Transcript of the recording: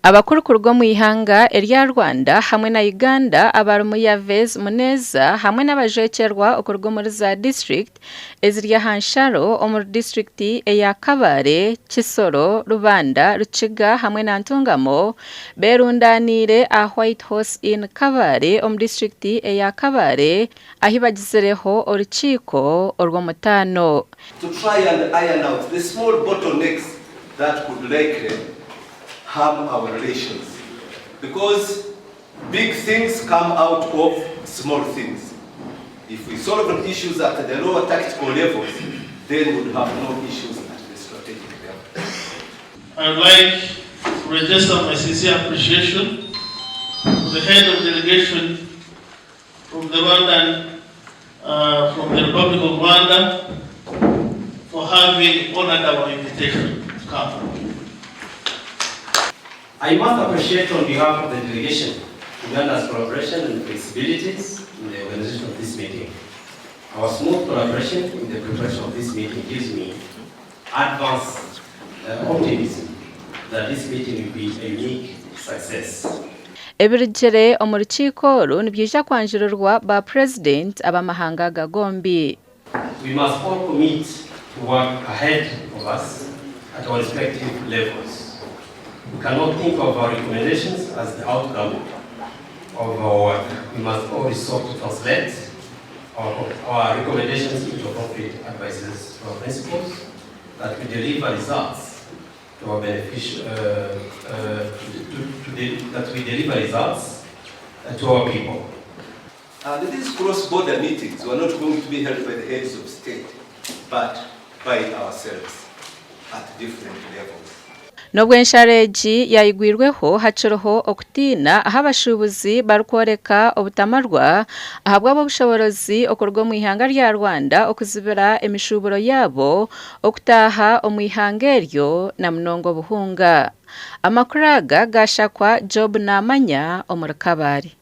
Abakuru kuruga omu ihanga erya Rwanda hamwe na Uganda abarimu Yves Muneza hamwe n'abajwekyerwa okuruga omuri za disiturikiti eziri aha nsharo omuri disiturikiti eya Kabale, Kisoro, Rubanda, Rukiga hamwe na Ntungamo berundaniire aha White Horse Inn Kabale omu disiturikiti eya Kabale ahi bagizireho orukiiko orw'omutaano. To try and iron out the small bottlenecks that could likely harm our relations because big things come out of small things. If we solve the issues at the lower tactical levels, then we would have no issues at the strategic level. I would like to register my sincere appreciation to the head of delegation from the Rwandan, from the Republic of Rwanda, for having honored our invitation to come. I must appreciate on behalf of the delegation Uganda's collaboration and flexibilities in the organization of this meeting. Our smooth collaboration in the preparation of this meeting gives me advanced optimism that this meeting will be a unique success. Ebirugire omu rukiiko oru nibyija kwanjurirwa ba Purezidenti ab'amahanga aga gombi. We must all commit to work ahead of us at our respective levels. We cannot think of our recommendations as the outcome of our work. We must all resolve to translate our recommendations into appropriate advices to our principals that we deliver results to our beneficial, to, to, to that we deliver results to our people. And these cross-border meetings were not going to be held by the heads of state, but by ourselves at different levels. N'obwo ensharo egi yaayigwirweho hakiriho okutiina ahu abashuubuzi barikworeka obutamarwa ahabw'ab'obushoboorozi okuruga omu ihanga rya Rwanda okuzibira emishuuburo yaabo okutaaha omu ihanga eryo na munonga obuhunga. Amakuru aga gaashakwa Job Namanya omuri Kabale.